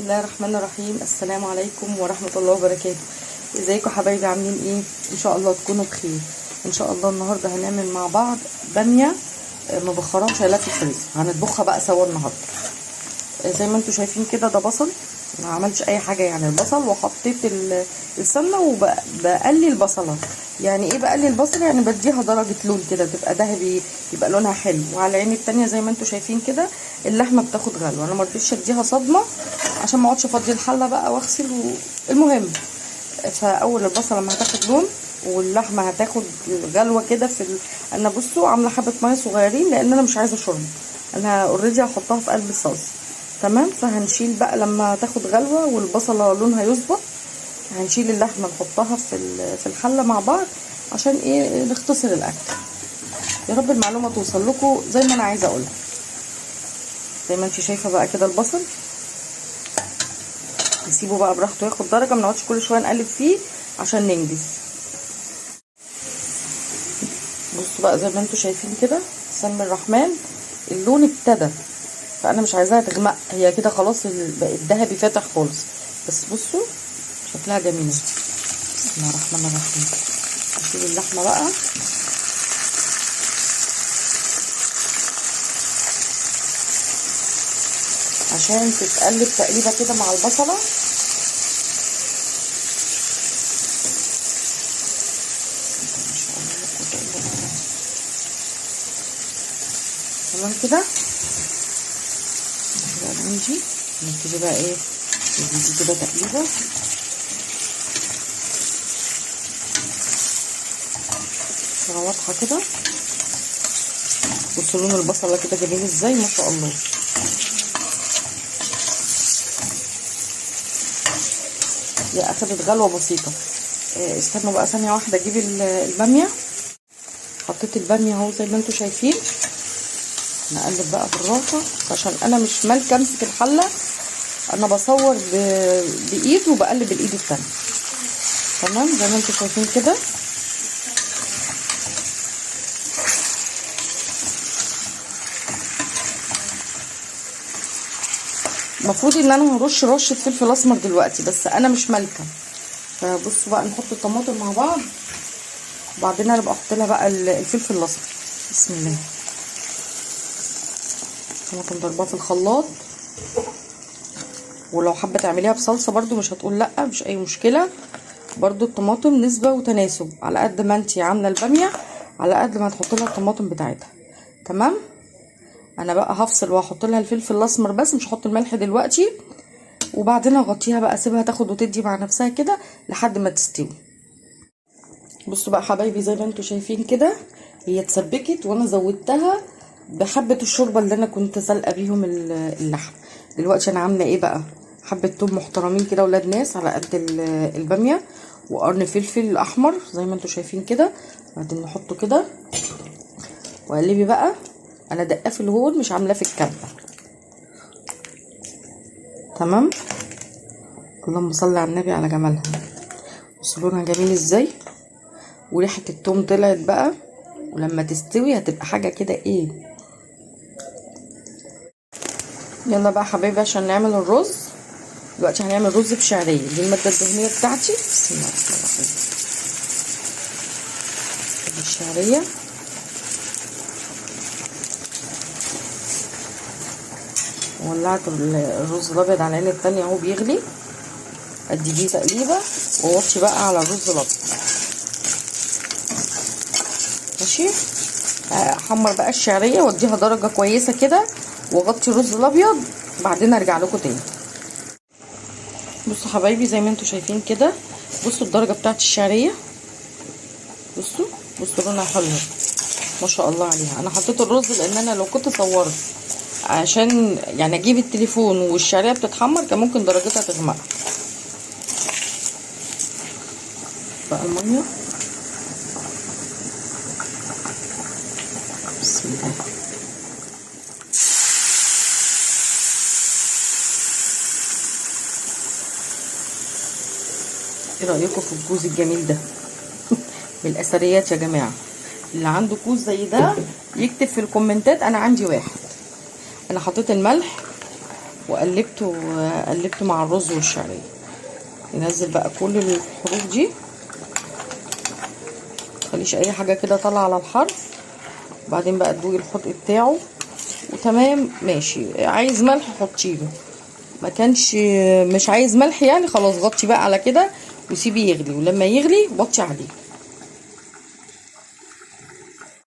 الله الرحمن الرحيم. السلام عليكم ورحمة الله وبركاته. ازيكم حبايبي، عاملين ايه؟ ان شاء الله تكونوا بخير. ان شاء الله النهارده هنعمل مع بعض باميه مبخره وشايلها في الفريزر، هنطبخها بقى سوا النهارده. زي ما انتم شايفين كده، ده بصل، ما عملتش اي حاجة يعني، البصل وحطيت السمنة وبقلي البصله. يعني ايه بقلي البصله؟ يعني بديها درجه لون كده، تبقى ذهبي، يبقى لونها حلو. وعلى العين التانية زي ما انتم شايفين كده اللحمة بتاخد غلوه. انا ما رضيتش اديها صدمة عشان ما اقعدش افضي الحلة بقى واغسل المهم، فاول البصله ما هتاخد لون واللحمة هتاخد غلوه كده في انا بصوا عامله حبه مية صغيرين لان انا مش عايزه شوربة، انا already هحطها في قلب الصلصه. تمام، فهنشيل بقى لما تاخد غلوه والبصله لونها يظبط، هنشيل اللحمة نحطها في الحلة مع بعض عشان ايه؟ نختصر الاكل. يا رب المعلومة توصل لكم زي ما انا عايزه اقولها. زي ما انت شايفه بقى كده البصل نسيبه بقى براحته ياخد درجه، ما نقعدش كل شوية نقلب فيه عشان ننجز. بصوا بقى زي ما انتم شايفين كده، بسم الرحمن، اللون ابتدى، فانا مش عايزاها تغمق، هي كده خلاص بقت ذهبي فاتح خالص. بس بصوا شكلها جميل. بسم الله الرحمن الرحيم. نشيل اللحمة بقى. عشان تتقلب تقليبه كده مع البصله. تمام كده. عندي نبتدي بقى ايه، ندي كده تقليبه. صورة واضحة كده. بصوا لون البصله كده جميل ازاي، ما شاء الله. هي اخدت غلوه بسيطة. استنوا بقى ثانية واحدة اجيب الباميه. حطيت الباميه اهو زي ما انتم شايفين. نقلب بقى بالراحة عشان انا مش مالكه امسك الحلة، انا بصور بايد وبقلب الايد الثانية. تمام زي ما انتم شايفين كده. المفروض ان انا هرش رشه فلفل اسمر دلوقتي، بس انا مش مالكه. فبصوا بقى نحط الطماطم مع بعض، وبعدين انا بقى احط لها بقى الفلفل الاسمر. بسم الله. طماطم ضربها في الخلاط، ولو حابة تعمليها بصلصه برده مش هتقول لا، مش اي مشكلة. برده الطماطم نسبه وتناسب، على قد ما انتي عامله الباميه على قد ما هتحطي لها الطماطم بتاعتها. تمام. انا بقى هفصل واحط لها الفلفل الاسمر بس، مش هحط الملح دلوقتي، وبعدين اغطيها بقى، اسيبها تاخد وتدي مع نفسها كده لحد ما تستوي. بصوا بقى حبايبي زي ما انتم شايفين كده هي اتسبكت، وانا زودتها بحبه الشوربة اللي انا كنت سلقه بيهم اللحم. دلوقتي انا عامله ايه بقى؟ حبه توم محترمين كده ولاد ناس على قد الباميه، وقرن فلفل احمر زي ما انتم شايفين كده. بعدين نحطه كده وقلبي بقى. انا دقاه في الهون مش عاملاه في الكبه. تمام. اللهم صل على النبي على جمالها. بصوا لونها جميل ازاي، وريحه التوم طلعت بقى، ولما تستوي هتبقى حاجة كده ايه. يلا بقى حبايبي عشان نعمل الرز. دلوقتي هنعمل رز بشعريه، دي المادة الدهنية بتاعتي. بسم الله الرحمن الرحيم. الشعرية ولعت الرز الابيض على العين التانية اهو بيغلي، ادي دي تقليبه واوطي بقى على الرز الابيض. ماشي. احمر بقى الشعرية واديها درجه كويسة كده، واغطي الرز الابيض، بعدين ارجع لكم تاني. بصوا حبايبي زي ما انتم شايفين كده، بصوا الدرجة بتاعت الشعرية، بصوا بصوا لونها حلو ما شاء الله عليها. انا حطيت الرز لان انا لو كنت صورت عشان يعني اجيب التليفون والشعريه بتتحمر كان ممكن درجتها تغمق. بقى المية. بسم الله. ايه رايكم في الكوز الجميل ده؟ من الاثريات يا جماعة. اللي عنده كوز زي ده يكتب في الكومنتات انا عندي واحد. انا حطيت الملح وقلبته، قلبته مع الرز والشعريه. ننزل بقى كل الحروف دي، متخليش اي حاجة كده طالعه على الحرف. وبعدين بقى تدوقي الحدق بتاعه وتمام ماشي. عايز ملح حطيله، ما كانش مش عايز ملح يعني خلاص غطي بقى على كده وسيبيه يغلي، ولما يغلي وطي عليه.